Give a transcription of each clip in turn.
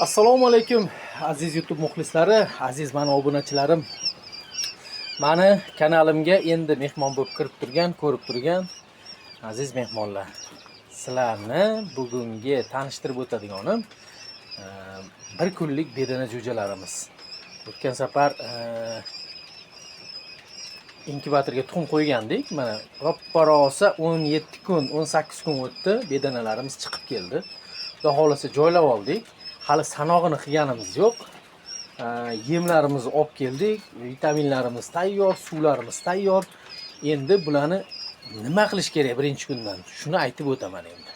Assalomu alaykum, aziz YouTube muxlislari, aziz mani obunachilarim. Mani kanalimga endi mehmon bo'lib kirib turgan, ko'rib turgan aziz mehmonlar. Sizlarni bugungi tanishtirib o'tadiganim bir kunlik bedana jo'jalarimiz. O'tgan safar inkubatorga tuxum qo'ygandik. Mana roppa rosa 17 kun, 18 kun o'tdi, bedanalarimiz chiqib keldi. Xudo xohlasa, joylab oldik. Hali sanog'ini qilganimiz yo'q. Yemlarimizni olib keldik, vitaminlarimiz tayyor, suvlarimiz tayyor. Endi bularni nima qilish kerak birinchi kundan? Shuni aytib o'taman endi.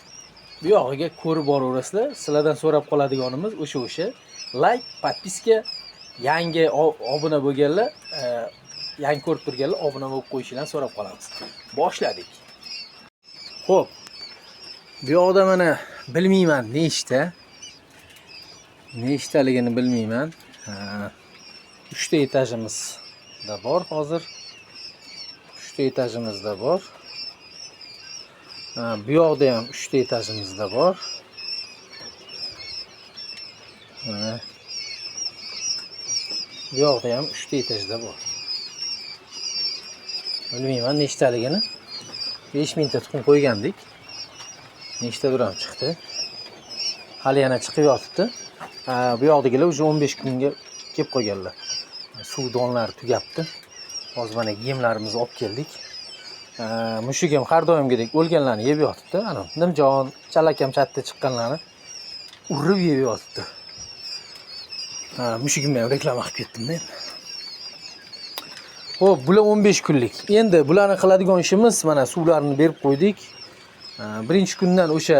Bu yog'iga ko'rib boraverasizlar. Sizlardan so'rab qoladiganimiz o'sha layk, подписка, yangi obuna bo'lganlar, yangi ko'rib turganlar obuna bo'lib qo'yishlarini so'rab qolamiz. Boshladik. Xo'p. Bu yoqda mana bilmayman nechta. Nechtaligini bilmayman. Ha, uchta etajimizda bor hozir. Uchta etajimizda bor. Ha, bu yoqda ham uchta etajimizda bor. Mana. Bu yoqda ham uchta etajda bor. Bilmayman nechtaligini. 5000 ta tuxum qo'ygandik. Nechtadir ham chiqdi. Hali yana chiqib yotibdi. Ha, bu yoqdagilar уже 15 kunga kelib qolganlar. Suv donlari tugabdi. Hozir mana yemlarimizni olib keldik. Ha, mushugim har doimgidek o'lganlarni yeb yotibdi. Ana, nimjon, chalakam chatda chiqqanlarni urib yeb yotibdi. Ha, mushugimni ham reklama qilib ketdim-da endi. Xo'p, bular 15 kunlik. Endi bularni qiladigan ishimiz, mana suvlarni berib qo'ydik. Ha, birinchi kundan o'sha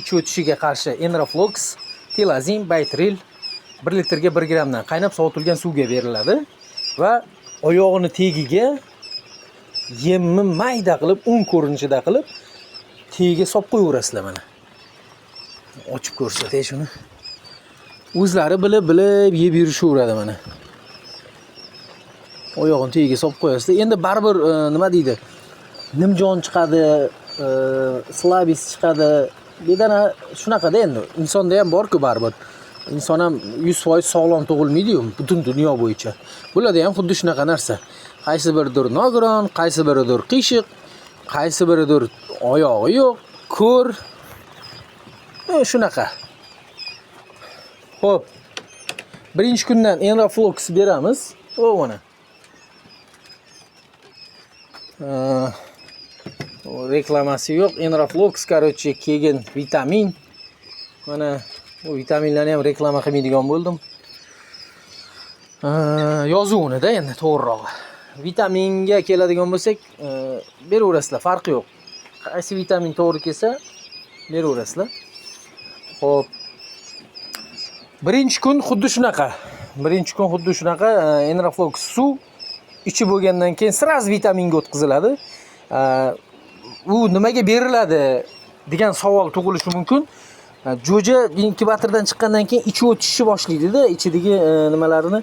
ich o'tishiga qarshi Enroflox, Tilazin, Baytril 1 litrga 1 grammdan qaynab sovitilgan suvga beriladi va oyog'ini tagiga yemni mayda qilib, un ko'rinishida qilib tagiga solib qo'yaverasizlar mana. Ochib ko'rsatay shuni. O'zlari bilib-bilib yeb yurishaveradi mana. Oyog'ini tagiga solib qo'yasizlar. Endi baribir nima deydi? Nimjon chiqadi, слабость chiqadi. Bedana shunaqada endi. Insonda ham bor-ku baribir. Inson ham 100% sog'lom tug'ilmaydi-yu butun dunyo bo'yicha. Bularda ham xuddi shunaqa narsa. Qaysi biridir nogiron, qaysi biridir qiyshiq, qaysi biridir oyog'i yo'q, ko'r. Shunaqa. Xo'p. Birinchi kundan Enroflox beramiz. O mana. Reklamasi yo'q. Enroflox, короче, keyin vitamin. Mana bu vitaminlarni ham reklama qilmaydigan bo'ldim. Yozuvini-da endi to'g'rirog'i. Vitaminga keladigan bo'lsak, beraverasizlar, farqi yo'q. Qaysi vitamin to'g'ri kelsa, beraverasizlar. Xo'p. Birinchi kun xuddi shunaqa. Birinchi kun xuddi shunaqa, Enroflox suv ichib bo'lgandan keyin сразу vitaminga o'tkaziladi. U nimaga beriladi degan savol tug'ilishi mumkin. Jo'ja inkubatordan chiqqandan keyin ichi o'tishni boshlaydi-da, ichidagi nimalarini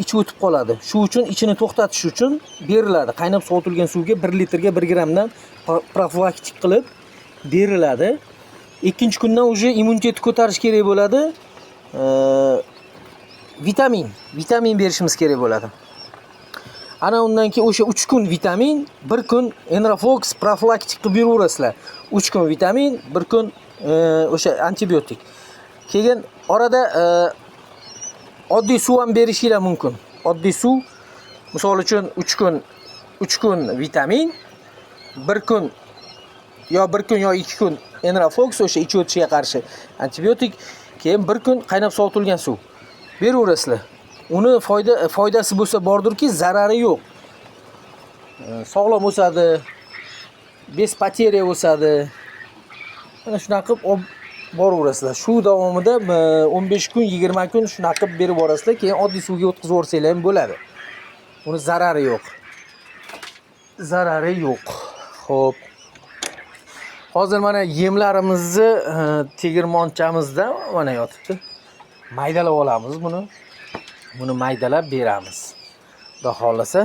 ichi o'tib qoladi. Shu uchun ichini to'xtatish uchun beriladi. Qaynab sovitilgan suvga 1 litrga 1 grammdan profilaktik qilib beriladi. Ikkinchi kundan уже immunitetni ko'tarish kerak bo'ladi. Vitamin berishimiz kerak bo'ladi. Ana undan keyin o'sha 3 kun vitamin, 1 kun Enroflox profilaktik qilib beraverasizlar. 3 kun vitamin, 1 kun o'sha antibiotik. Keyin orada oddiy suv ham berishinglar mumkin. Oddiy suv, misol uchun, 3 kun 3 kun vitamin, 1 kun yo 1 kun yo 2 kun Enroflox, o'sha ich o'tishiga qarshi antibiotik, keyin 1 kun qaynab sovitilgan suv beraverasizlar. Uni foydasi bo'lsa bordirki, zarari yo'q. Sog'lom o'sadi, без потеря o'sadi. Mana shunaqa qilib olib boraverasizlar. Shu davomida 15 kun, 20 kun shunaqa qilib berib borasizlar, keyin oddiy suvga o'tkazib yuborsanglar ham bo'ladi. Uni zarari yo'q. Zarari yo'q. Xo'p. Hozir mana yemlarimizni tegirmonchamizda mana yotibdi. Maydalab olamiz buni. Buni maydalab beramiz. Xudo xohlasa,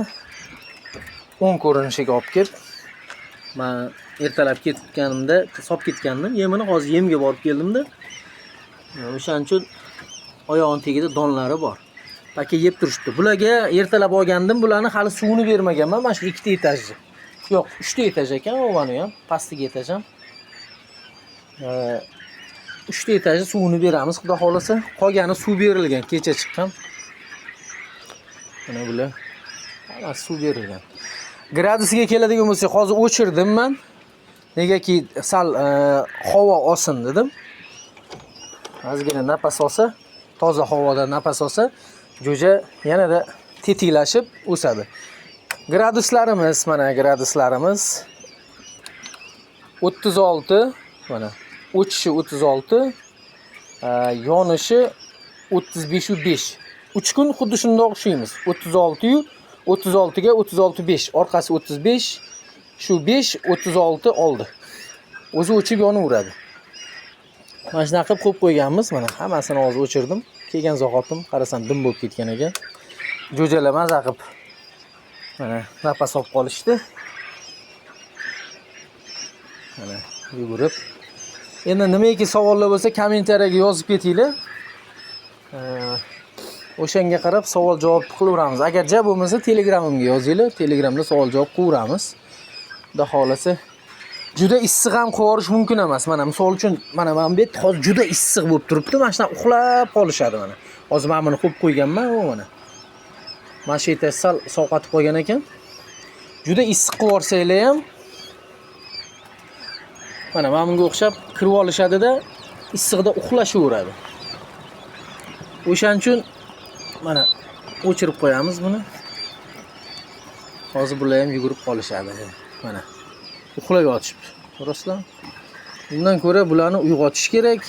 o'ng ko'rinishiga olib kelib, man ertalab ketganimda solib ketgandim yemini, hozir yemga borib keldimda. O'shaning uchun oyog'ini tagida donlari bor. Paka yeb turishibdi. Bularga ertalab olgandim, bularni hali suvini bermaganman. Mana shu ikkita etajni. Yo'q, uchta etaj ekan, ovani ham, pastdagi etaj ham. Uchta etajni suvini beramiz, xudo xolasa. Qolgani suv berilgan, kecha chiqqan. Mana bular hammasi suv berilgan. Gradusiga keladigan bo'lsak, hozir o'chirdim man. Negaki sal havo olsin dedim. Ozgina nafas olsa, toza havoda nafas olsa, jo'ja yanada tetiklashib o'sadi. Graduslarimiz, mana graduslarimiz 36, mana o'chishi 36, yonishi 35.5. 3 kun xuddi shundoq ushlaymiz. 36 yu 36 ga 36.5, orqasi 35, shu 5 36 oldi. O'zi o'chib yonaveradi. Mana shunaqa qilib qo'yib qo'yganmiz. Mana hammasini hozir o'chirdim. Kelgan zahotim qarasam dim bo'lib ketgan ekan. Jo'jalar maza qilib mana nafas olib qolishdi. Mana yugurib. Endi nimaiki savollar bo'lsa kommentariyaga yozib ketinglar. O'shanga qarab savol javob qilaveramiz. Agar ja bo'lmasa Telegramimga yozinglar. Telegramda savol javob qilaveramiz. Xudo xolasa. Juda issiq ham qilib yuborish mumkin emas. Mana misol uchun mana bu yerda hozir juda issiq bo'lib turibdi. Mana shunaqa uxlab qolishadi mana. Hozir mana buni qo'yib qo'yganman, u mana. Mana shu yerda sal sovqotib qolgan ekan. Juda issiq qilib yuborsanglar ham mana bunga o'xshab kirib olishadida issiqda uxlashaveradi. O'shaning uchun mana o'chirib qo'yamiz buni. Hozir bular ham yugurib qolishadi. Mana uxlab yotishibdi. Ko'rasizlar? Bundan ko'ra bularni uyg'otish kerak,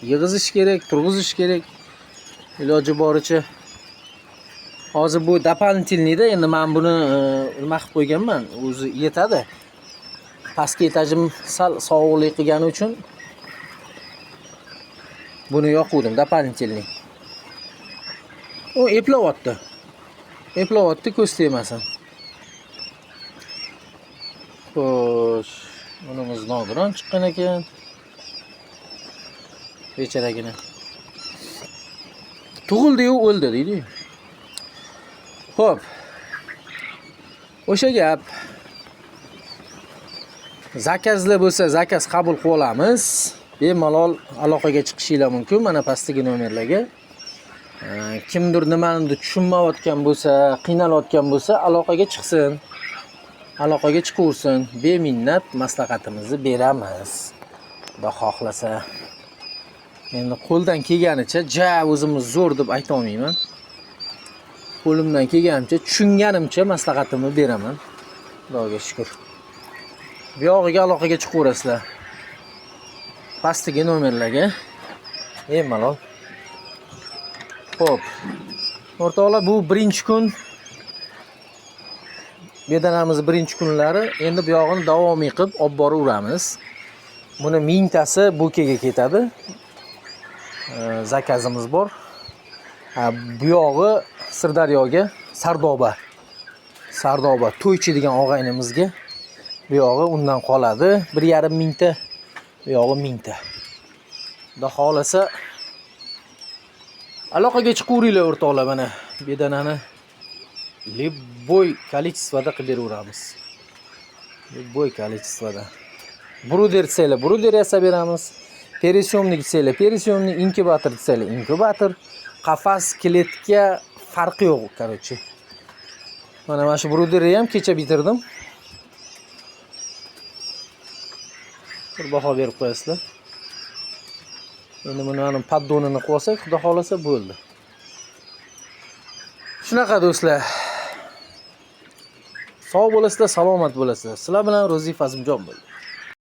yig'izish kerak, turg'izish kerak. Iloji boricha. Hozir bu дополнительный da endi men buni nima qilib qo'yganman, o'zi yetadi. Pastki etajim sal sovuqlik qilgani uchun buni yoquvdim, дополнительный. U eplayapti. Eplayapti, ko'z tegmasin. Xo'sh, bunimiz nogiron chiqqan ekan. Becharagina. Tug'ildi-yu o'ldi deydi. Xo'p. O'sha gap. Zakazlar bo'lsa, zakaz qabul qilib olamiz. Bemalol aloqaga chiqishinglar mumkin mana pastdagi nomerlarga. Kimdir nimanidir tushunmayotgan bo'lsa, qiynalayotgan bo'lsa, aloqaga chiqsin. Aloqaga chiqaversin. Beminnat maslahatimizni beramiz. Xudo xohlasa. Endi qo'ldan kelganicha ja o'zimiz zo'r deb ayta olmayman. Qo'limdan kelganicha, tushunganimcha maslahatimni beraman. Xudoga shukr. Bu yog'iga aloqaga chiqaverasizlar. Pastdagi nomerlarga bemalol. Xo'p. O'rtoqlar, bu birinchi kun bedanamiz birinchi kunlari. Endi bu yog'ini davomiy qilib olib boraveramiz. Buni mingtasi Bo'kaga ketadi. Zakazimiz bor. Bu yog'i Sirdaryoga, Sardoba. Sardoba To'ychi degan og'aynimizga bu yog'i undan qoladi. 1,5 mingta, bu yog'i mingta. Xudo xolasa aloqaga chiqaveringlar o'rtoqlar, mana bedanani любой количество da qilib beraveramiz. Любой количество da. Bruder desanglar, bruder yasab beramiz. Пересъемник desanglar, пересъемник, inkubator desanglar, inkubator. Qafas, клетка farqi yo'q, короче. Mana shu bruderni ham kecha bitirdim. Bir baho berib qo'yasizlar. Endi buni paddonini qilib olsak, xudo xolasa bo'ldi. Shunaqa do'stlar. Sog' bo'lasizlar, salomat bo'lasizlar. Sizlar bilan Ro'ziy Fazimjon bo'ldi.